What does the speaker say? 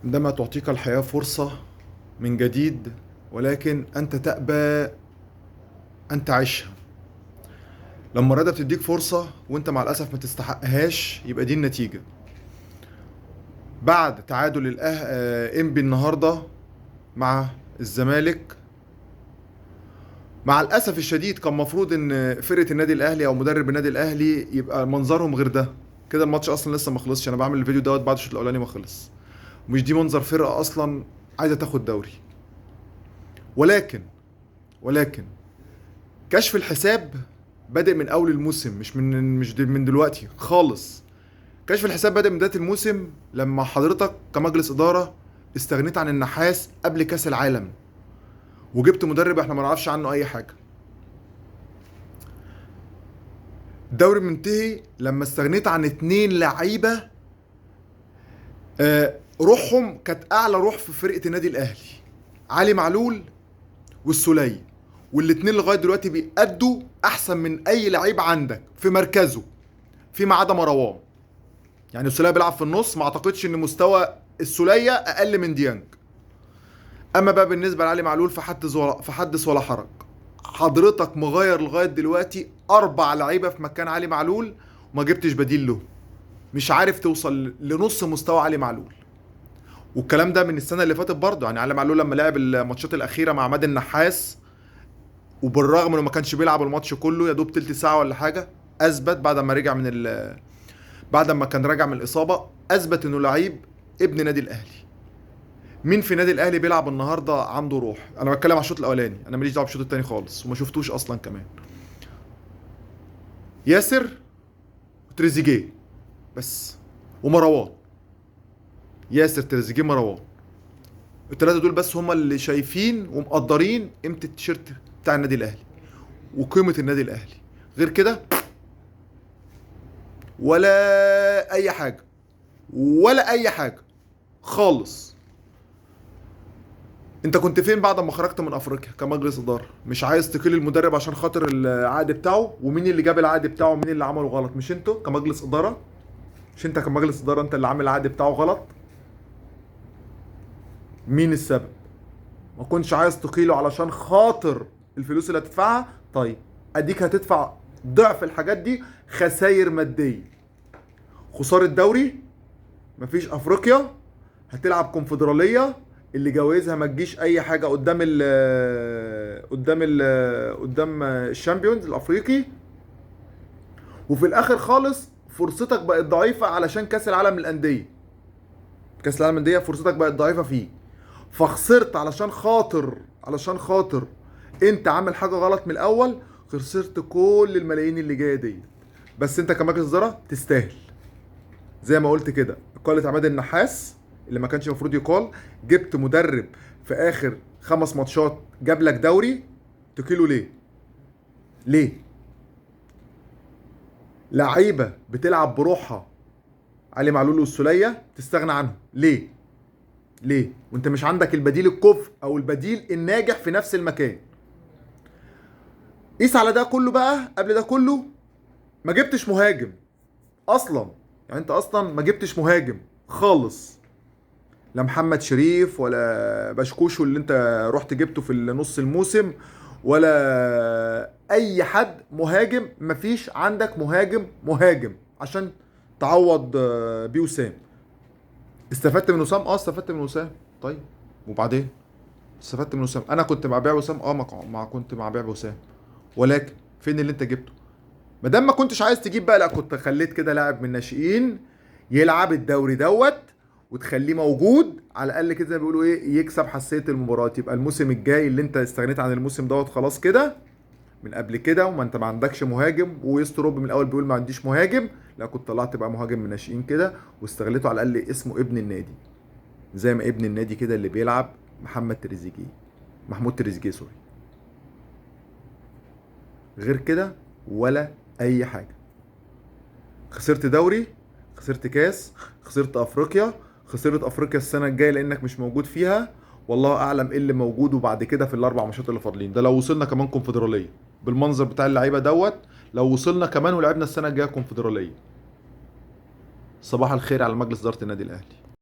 عندما تعطيك الحياة فرصة من جديد ولكن أنت تأبى أن تعيشها. لما الرياضة بتديك فرصة وأنت مع الأسف ما تستحقهاش، يبقى دي النتيجة. بعد تعادل إنبي النهاردة مع الزمالك، مع الأسف الشديد كان مفروض إن فرقة النادي الأهلي أو مدرب النادي الأهلي يبقى منظرهم غير ده كده. الماتش أصلا لسه ما خلصش، أنا بعمل الفيديو دوت بعد الشوط الأولاني ما خلص. مش دي منظر فرقة أصلا عايزة تاخد دوري. ولكن كشف الحساب بادئ من أول الموسم، مش من دلوقتي خالص. كشف الحساب بادئ من بداية الموسم لما حضرتك كمجلس إدارة استغنيت عن النحاس قبل كأس العالم وجبت مدرب احنا ما نعرفش عنه اي حاجة. الدوري منتهي لما استغنيت عن 2 لعيبة روحهم كانت اعلى روح في فرقه النادي الاهلي، علي معلول والسوليه، والاتنين لغاية دلوقتي بيأدوا احسن من اي لعيب عندك في مركزه فيما عدا مروان. يعني السوليه بيلعب في النص، ما اعتقدش ان مستوى السوليه اقل من ديانج. اما بقى بالنسبة لعلي معلول فحدث ولا حرج. حضرتك مغير لغاية دلوقتي 4 لعيبة في مكان علي معلول وما جبتش بديل له، مش عارف توصل لنص مستوى علي معلول. والكلام ده من السنة اللي فاتت برضه، يعني علي معلول لما لعب الماتشات الاخيرة مع عماد النحاس، وبالرغم انه ما كانش بيلعب الماتش كله يا دوب تلت ساعة ولا حاجة، اثبت بعد ما رجع من بعد ما كان راجع من الاصابة، اثبت انه لعيب ابن نادي الاهلي. مين في نادي الاهلي بيلعب النهارده عنده روح؟ انا بتكلم على الشوط الاولاني، انا ماليش دعوه بالشوط الثاني خالص وما شفتوش اصلا كمان. ياسر وتريزيجيه بس، ومروان. ياسر تريزيجيه مروان، الثلاثة دول بس هم اللي شايفين ومقدرين قيمة التيشيرت بتاع النادي الاهلي وقيمه النادي الاهلي. غير كده ولا اي حاجة، ولا اي حاجة خالص. انت كنت فين بعد ما خرجت من افريقيا كمجلس ادارة؟ مش عايز تقيل المدرب عشان خاطر العقد بتاعه؟ ومين اللي جاب العقد بتاعه ومين اللي عمله غلط؟ مش انتوا كمجلس ادارة؟ مش انت كمجلس ادارة انت اللي عامل العقد بتاعه غلط؟ مين السبب؟ ما كنتش عايز تقيلة علشان خاطر الفلوس اللي هتدفعها؟ طيب اديك هتدفع ضعف الحاجات دي خسائر مادية، خسارة دوري، مفيش افريقيا، هتلعب كونفدراليه اللي جوائزها ما تجيش اي حاجة قدام ال قدام ال قدام ال Champions الافريقي، وفي الاخر خالص فرصتك بقت ضعيفة علشان كاس العالم للاندية. كاس العالم للاندية فرصتك بقت ضعيفة فيه، فخسرت علشان خاطر انت عامل حاجة غلط من الاول، خسرت كل الملايين اللي جاية دي. بس انت كمجلس ادارة تستاهل، زي ما قلت كده اقاله عماد النحاس اللي ما كانش المفروض يقال. جبت مدرب في اخر 5 ماتشات جاب لك دوري، تقيلة ليه؟ ليه؟ لعيبة بتلعب بروحها علي معلول والسوليه تستغنى عنهم ليه؟ ليه؟ وانت مش عندك البديل الكفء او البديل الناجح في نفس المكان. قيس على ده كله بقى، قبل ده كله ما جبتش مهاجم اصلا، يعني انت اصلا ما جبتش مهاجم خالص، لا محمد شريف ولا بشكوشو اللي انت رحت جبته في نص الموسم، ولا اي حد مهاجم. مفيش عندك مهاجم عشان تعوض بيه وسام. استفدت من وسام؟ استفدت من وسام. طيب وبعدين استفدت من وسام، انا كنت مع بيع وسام، ما كنت مع بيع وسام، ولكن فين اللي انت جبته؟ ما دام ما كنتش عايز تجيب بقى، لا كنت خليت كده لاعب من الناشئين يلعب الدوري دوت وتخليه موجود على الاقل كده، زي ما بيقولوا ايه، يكسب حساسية المباراة. يبقى الموسم الجاي اللي انت استغنيت عن الموسم دوت خلاص كده من قبل كده، وما انت ما عندكش مهاجم، ويستروب من الاول بيقول ما عنديش مهاجم، لا كنت طلعت بقى مهاجم من الناشئين كده واستغلته على الاقل اسمه ابن النادي، زي ما ابن النادي كده اللي بيلعب محمد تريزيجيه، محمود تريزيجيه sorry. غير كده ولا اي حاجة. خسرت دوري، خسرت كاس، خسرت افريقيا، خسرت افريقيا السنة الجاية لانك مش موجود فيها، والله اعلم ايه اللي موجود. وبعد كده في ال4 ماتشات اللي فاضلين ده، لو وصلنا كمان كونفدراليه بالمنظر بتاع اللعيبة دوت، لو وصلنا كمان ولعبنا السنة الجاية كونفدراليه. صباح الخير على مجلس ادارة النادي الاهلي.